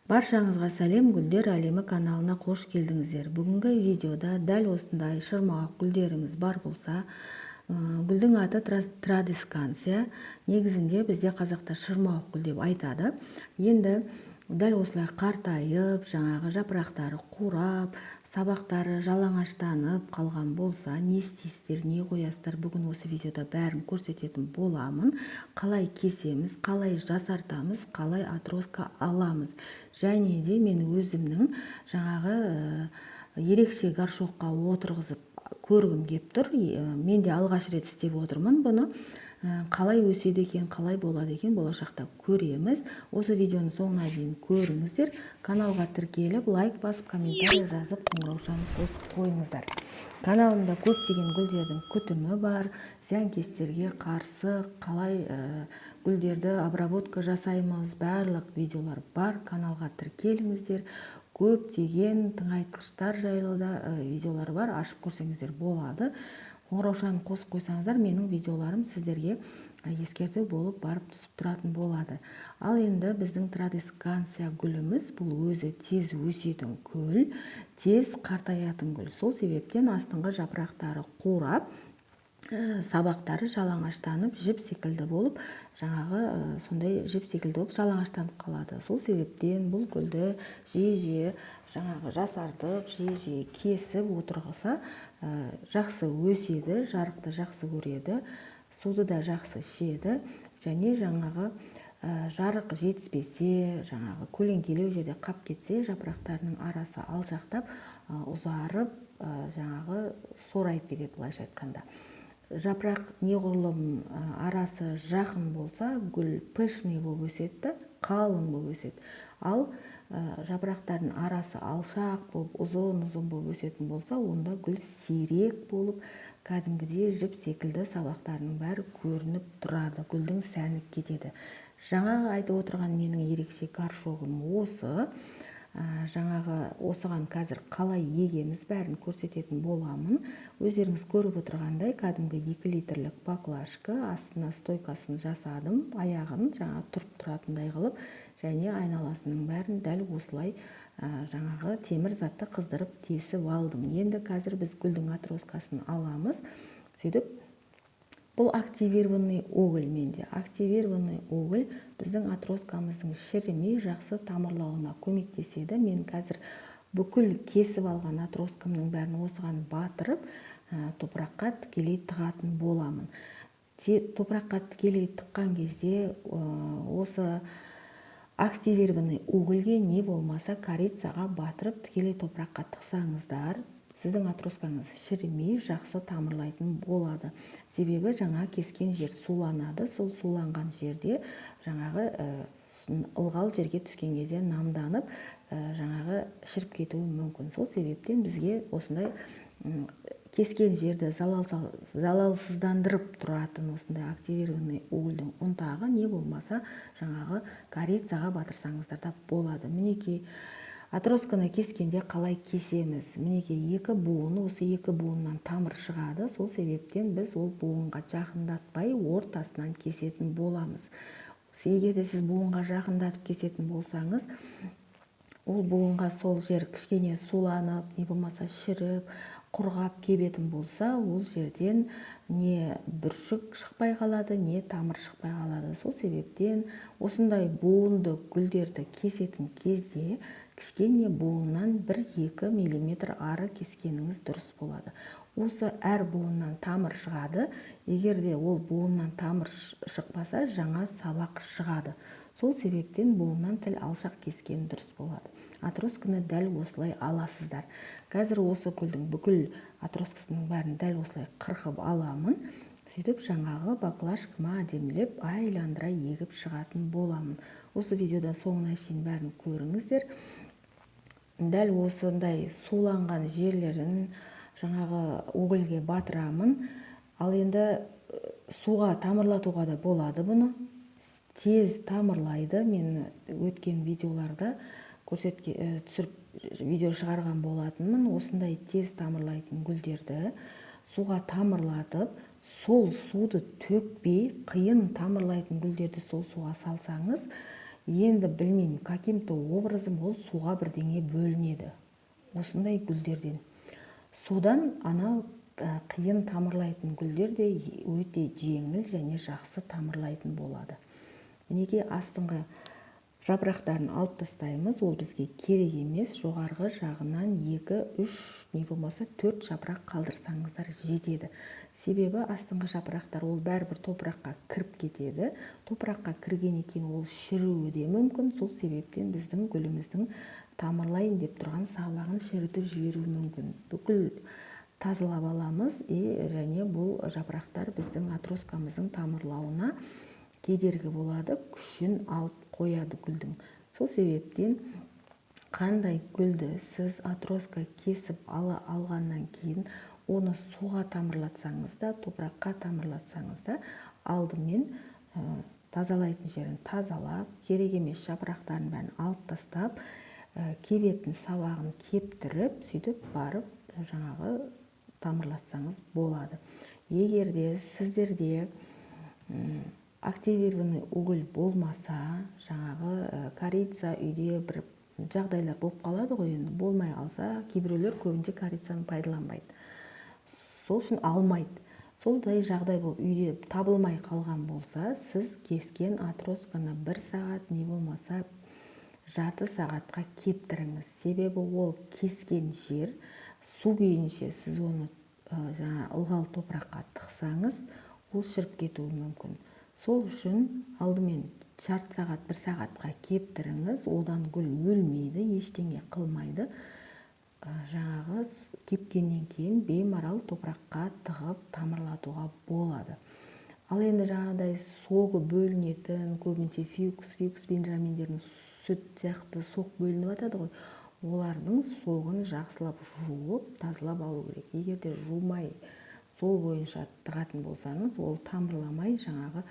Баршаңызға сәлем! Гүлдер әлемі каналына қош келдіңіздер! Бүгінгі видеода дәл осындай шырмауық гүлдеріңіз бар болса, гүлдің аты традесканция, негізінде бізде қазақта шырмауық гүл деп айтады. Енді дәл осылай қартайып, жаңағы жапырақтары қурап, сабақтары жалаңаштанып қалған болса, не істейсіздер, не қоясыздар? Бүгін осы видеода бәрін көрсететін боламын: қалай кесеміз, қалай жасартамыз, қалай отростка аламыз. Және де мен өзімнің жаңағы ерекше горшокқа отырғызып көргім кеп тұр. Мен де алғаш рет істеп отырмын бұны. Қалай өседі екен, қалай болады екен, болашақта көреміз. Осы видеоны соңына дейін көріңіздер. Каналға тіркеліп, лайк басып, комментарий жазып, қоңыраушаны қосып қойыңыздар. Каналымда көптеген гүлдердің күтімі бар, зиянкестерге қарсы қалай гүлдерді обработка жасаймыз, барлық видеолар бар. Каналға тіркеліңіздер. Көптеген тыңайтқыштар жайлы да видеолар бар, ашып көрсеңіздер болады. Қоңыраушаны қосып қойсаңыздар, менің видеоларым сіздерге ескерту болып барып түсіп тұратын болады. Ал енді біздің традесканция гүліміз — бұл өзі тез өсетін гүл, тез қартаятын гүл. Сол себептен астыңғы жапырақтары қурап, сабақтары жалаңаштанып, жіп секілді болып, жаңағы сондай жіп секілді болып жалаңаштанып қалады. Сол себептен бұл гүлді жиі-жиі жаңағы жасартып, жиі-жиі кесіп отырғызса, жақсы өседі. Жарықты жақсы көреді, суды да жақсы ішеді. Және жаңағы жарық жетіспесе, жаңағы көлеңкелеу жерде қап кетсе, жапырақтарының арасы алшақтап, ұзарып, жаңағы сорайып кетеді. Былайша айтқанда, жапырақ неғұрлым арасы жақын болса, гүл пышный болып өседі да, қалың болып өседі. Ал жапырақтардың арасы алшақ болып, ұзын ұзын болып өсетін болса, онда гүл сирек болып, кәдімгідей жіп секілді сабақтарының бәрі көрініп тұрады, гүлдің сәні кетеді. Жаңағы айтып отырған менің ерекше горшогым осы. Жаңағы осыған қазір қалай егеміз, бәрін көрсететін боламын. Өздеріңіз көріп отырғандай, кәдімгі 2 литрлік баклажка, астына стойкасын жасадым, аяғын жаңа тұрып тұратындай қылып, және айналасының бәрін дәл осылай жаңағы темір затты қыздырып, тесіп алдым. Енді қазір біз гүлдің отросткасын аламыз. Сөйтіп, бұл активированный уголь. Менде активированный уголь біздің отросткамыздың шірімей, жақсы тамырлауына көмектеседі. Мен қазір бүкіл кесіп алған отросткамның бәрін осыған батырып, топыраққа тікелей тығатын боламын. Топыраққа тікелей тыққан кезде осы активированный угольге не болмаса корицаға батырып, тікелей топыраққа тықсаңыздар, сіздің отросткаңыз шірімей, жақсы тамырлайтын болады. Себебі жаңа кескен жер суланады. Сол суланған жерде жаңағы ылғал жерге түскен кезде намданып, жаңағы шіріп кетуі мүмкін. Сол себептен бізге осындай кескен жерді залалсыздандырып тұратын осындай активированный угольдің ұнтағы не болмаса жаңағы корицаға батырсаңыздар да болады. Мінекей, отростканы кескенде қалай кесеміз? Мінекей, екі буын. Осы екі буыннан тамыр шығады. Сол себептен біз ол буынға жақындатпай, ортасынан кесетін боламыз. Егер де сіз буынға жақындатып кесетін болсаңыз, ол буынға сол жер кішкене суланып, не болмаса шіріп, құрғап кебетін болса, ол жерден не бүршік шықпай қалады, не тамыр шықпай қалады. Сол себептен осындай буынды гүлдерді кесетін кезде кішкене буыннан 1-2 миллиметр ары кескеніңіз дұрыс болады. Осы әр буыннан тамыр шығады. Егер де ол буыннан тамыр шықпаса, жаңа сабақ шығады. Сол себептен буыннан сәл алшақ кескен дұрыс болады. Отростканы дәл осылай аласыздар. Қазір осы гүлдің бүкіл отросткасының бәрін дәл осылай қырқып аламын. Сөйтіп, жаңағы баклажкама әдемілеп айландыра егіп шығатын боламын. Осы видеода соңына шейін бәрін көріңіздер. Дәл осындай суланған жерлерін жаңағы угольге батырамын. Ал енді суға тамырлатуға да болады. Бұны тез тамырлайды. Мен өткен видеоларда көрсетке, түсіріп, видео шығарған болатынмын. Осындай тез тамырлайтын гүлдерді суға тамырлатып, сол суды төкпей, қиын тамырлайтын гүлдерді сол суға салсаңыз Енді білмеймін, каким-то образом ол суға бірдеңе бөлінеді осындай гүлдерден. Содан анау қиын тамырлайтын гүлдер де өте жеңіл және жақсы тамырлайтын болады. Мінекей, астыңғы жапырақтарын алып тастаймыз, ол бізге керек емес. Жоғарғы жағынан 2, 3, не болмаса 4 жапырақ қалдырсаңыздар жетеді. Себебі астыңғы жапырақтар ол бәрібір топыраққа кіріп кетеді. Топыраққа кіргеннен кейін ол шіруі де мүмкін. Сол себептен біздің гүліміздің тамырлайын деп тұрған сабағын шірітіп жіберуі мүмкін. Бүкіл тазалап аламыз, и және бұл жапырақтар біздің отросткамыздың тамырлауына кедергі болады, күшін алып қояды гүлдің. Сол себептен қандай гүлді сіз отростка кесіп ала алғаннан кейін оны суға тамырлатсаңыз да, топыраққа тамырлатсаңыз да, алдымен тазалайтын жерін тазалап, керек емес жапырақтарын бәрін алып тастап, кебетін сабағын кептіріп, сөйтіп барып жаңағы тамырлатсаңыз болады. Егер де сіздерде активированный уголь болмаса, жаңағы корица үйде бір жағдайлар болып қалады ғой, енді болмай қалса, кейбіреулер көбінше корицаны пайдаланбайды, сол үшін алмайды. Сондай жағдай болып үйде табылмай қалған болса, сіз кескен отростканы 1 сағат, не болмаса жарты сағатқа кептіріңіз. Себебі ол кескен жер су күйінше сіз оны жаңа ылғал топыраққа тықсаңыз, ол шіріп кетуі мүмкін. Сол үшін алдымен жарты сағат, 1 сағатқа кептіріңіз, одан гүл өлмейді, ештеңе қылмайды. Жаңағы кепкеннен кейін беймарал топыраққа тығып тамырлатуға болады. Ал енді жаңағыдай согы бөлінетін, көбінше фикус, фикус бенджаминдердің сүт сияқты сок бөлініп жатады ғой, олардың согын жақсылап жуып, тазалап алу керек. Егер де жумай сол бойынша тығатын болсаңыз, ол тамырламай жаңағы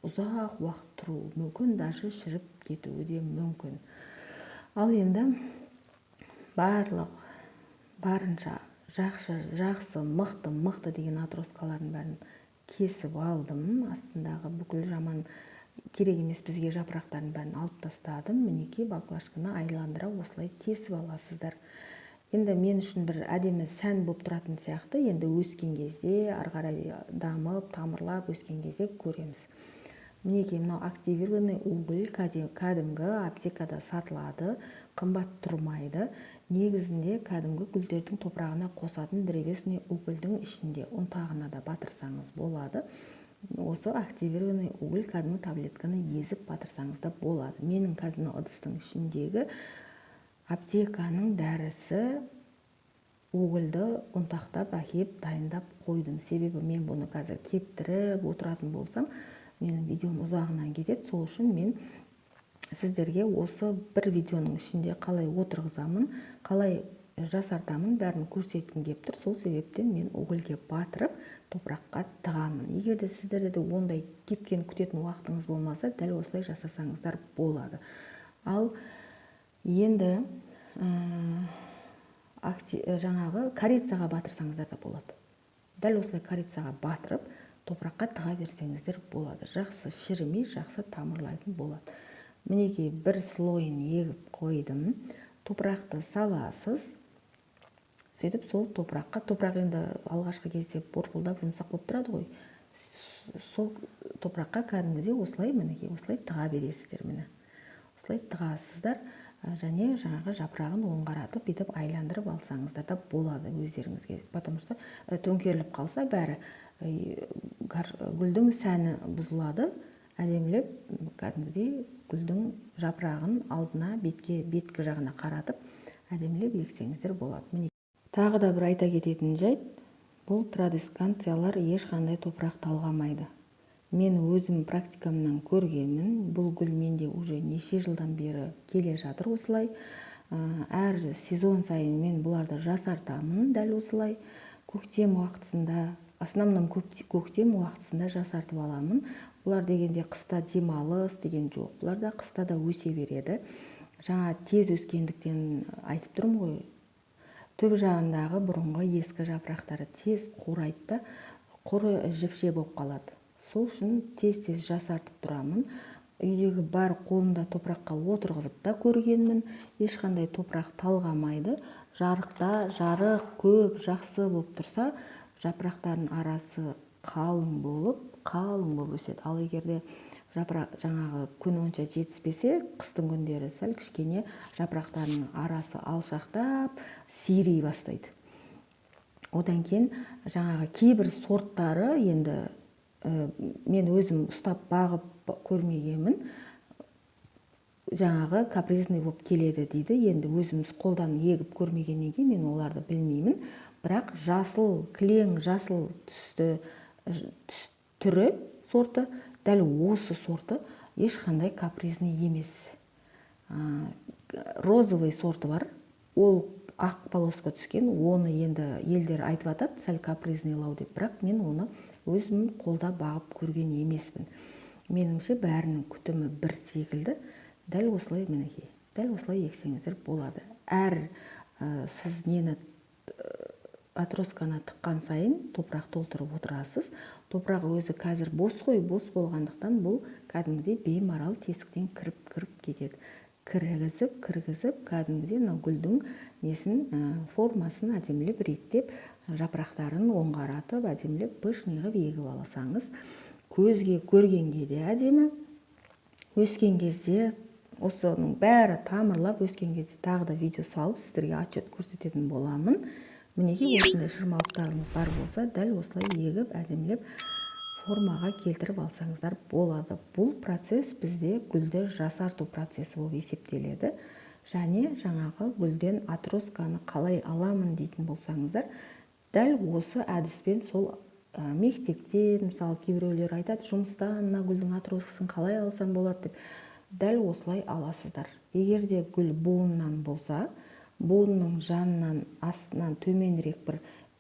ұзақ уақыт тұруы мүмкін, даже шіріп кетуі де мүмкін. Ал енді барлық барынша жақсы, жақсы, мықты, мықты деген отросткалардың бәрін кесіп алдым. Астындағы бүкіл жаман керек емес бізге жапырақтардың бәрін алып тастадым. Мінекей, баклажканы айландыра осылай тесіп аласыздар. Енді мен үшін бір әдемі сән болып тұратын сияқты. Енді өскен кезде, ары қарай дамып, тамырлап өскен кезде көреміз. Мінекей, мынау активированный уголь кәдімгі аптекада сатылады, қымбат тұрмайды. Негізінде кәдімгі гүлдердің топырағына қосатын древесный угольдің ішінде ұнтағына да батырсаңыз болады. Осы активированный уголь кәдімгі таблетканы езіп батырсаңыз да болады. Менің қазір мынау ыдыстың ішіндегі аптеканың дәрісі угольді ұнтақтап әкеп дайындап қойдым. Себебі мен бұны қазір кептіріп отыратын болсам, менің видеом ұзағынан кетеді. Сол үшін мен сіздерге осы бір видеоның ішінде қалай отырғызамын, қалай жасартамын, бәрін көрсеткім келіп тұр. Сол себептен мен угольге батырып топыраққа тығамын. Егер де сіздерде де ондай кепкен күтетін уақытыңыз болмаса, дәл осылай жасасаңыздар болады. Ал енді жаңағы корицаға батырсаңыздар да болады. Дәл осылай корицаға батырып топыраққа тыға берсеңіздер болады. Жақсы шірімей, жақсы тамырлайтын болады. Мінекей, бір слойын егіп қойдым. Топырақты саласыз. Сөйтіп сол топыраққа, топырақ енді алғашқы кезде борпылдап жұмсақ болып тұрады ғой. Сол топыраққа кәдімгідей осылай, мінекей, осылай тыға бересіздер, міне. Осылай тығасыздар және жаңағы жапырағын оңғаратып бүйтіп айландырып алсаңыздар да болады өздеріңізге. Потому что төңкеріліп қалса бәрі гүлдің сәні бұзылады. Әдемілеп кәдімгідей гүлдің жапырағын алдына беткі жағына қаратып әдемілеп ексеңіздер болады. Міне, тағы да бір айта кететін жайт, бұл традесканциялар ешқандай топырақ талғамайды. Мен өзім практикамнан көргенмін, бұл гүл менде уже неше жылдан бері келе жатыр осылай. Әр сезон сайын мен бұларды жасартамын дәл осылай. Көктем уақытысында, основном көктем уақытысында жасартып аламын. Бұлар дегенде қыста демалыс деген жоқ. Бұлар да қыста да өсе береді. Жаңа тез өскендіктен айтып тұрмын ғой, түп жағындағы бұрынғы ескі жапырақтары тез қурайды да, құры жіпше болып қалады. Сол үшін тез-тез жасартып тұрамын. Үйдегі бар қолымда топыраққа отырғызып та көргенмін. Ешқандай топырақ талғамайды. Жарықта, жарық көп, жақсы болып тұрса, жапырақтардың арасы қалың болып, қалың болып өседі. Ал егер де жапырақ жаңағы күн онша жетіспесе, қыстың күндері сәл кішкене жапырақтарының арасы алшақтап, сирей бастайды. Одан кейін жаңағы кейбір сорттары енді мен өзім ұстап бағып көрмегенмін, жаңағы капризный болып келеді дейді. Енді өзіміз қолдан егіп көрмегеннен кейін мен оларды білмеймін. Бірақ жасыл, кілең жасыл түсті түрі, сорты, дәл осы сорты ешқандай капризный емес. Розовый сорты бар, ол ақ полоска түскен, оны енді елдер айтып жатады сәл капризныйлау деп, бірақ мен оны өзім қолда бағып көрген емеспін. Меніңше, бәрінің күтімі бір секілді. Дәл осылай, мінекей, дәл осылай ексеңіздер болады. Әр сіз нені, отростканы тыққан сайын топырақ толтырып отырасыз. Топырақ өзі қазір бос қой, бос болғандықтан бұл кәдімгідей беймарал тесіктен кіріп кіріп кетеді. Кіргізіп кіргізіп, кәдімгідей мынау гүлдің несін, формасын әдемілеп реттеп, жапырақтарын оңғаратып, әдемілеп, пышный қылып егіп алсаңыз, көзге көргенге де әдемі. Өскен кезде, осының бәрі тамырлап өскен кезде тағы да видео салып, сіздерге отчет көрсететін боламын. Мінекей, осындай шырмауықтарыңыз бар болса, дәл осылай егіп, әдемілеп формаға келтіріп алсаңыздар болады. Бұл процесс бізде гүлді жасарту процесі болып есептеледі. Және жаңағы гүлден отростканы қалай аламын дейтін болсаңыздар, дәл осы әдіспен. Сол мектептен, мысалы, кейбіреулер айтады, жұмыстан мына гүлдің отросткасын қалай алсам болады деп, дәл осылай аласыздар. Егер де гүл буыннан болса, буынның жанынан, астынан төменірек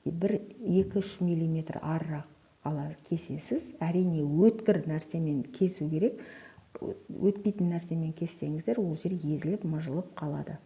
бір 2-3 миллиметр арырақ ала кесесіз. Әрине, өткір нәрсемен кесу керек. Өтпейтін нәрсемен кессеңіздер, ол жер езіліп, мыжылып қалады.